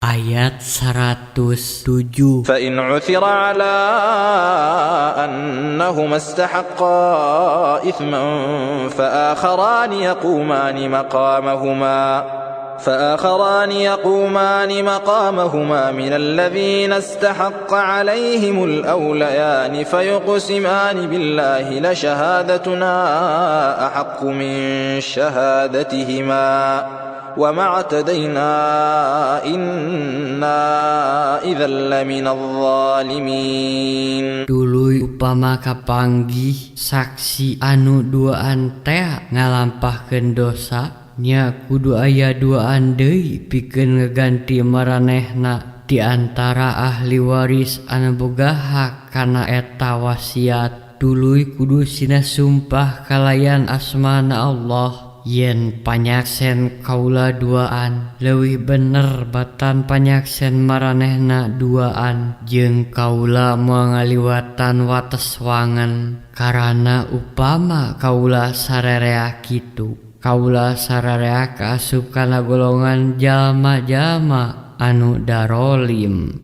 Ayat 107. فإن عثر على أنهما استحقا إثما فآخران يقومان مقامهما من الذين استحق عليهم الأوليان فيقسمان بالله لشهادتنا أحق من شهادتهما وما اعتدينا إنا إذا لمن الظالمين. Tuluy upama kapanggih saksi anu duaan teh ngalampahkeun dosa nya, kudu aya duaan deui pikeun ngaganti maranehna di antara ahli waris anu boga hak kana eta wasiat. Tuluy kudu sina sumpah kalayan asmana Allah yen panyaksen kaula duaan leuwih bener batan panyaksen maranehna duaan, jeung kaula moal ngaliwatan wates wangen, karana upama kaula sararea kitu, kaula sararea kaasup kana golongan jalma-jalma anu darolim.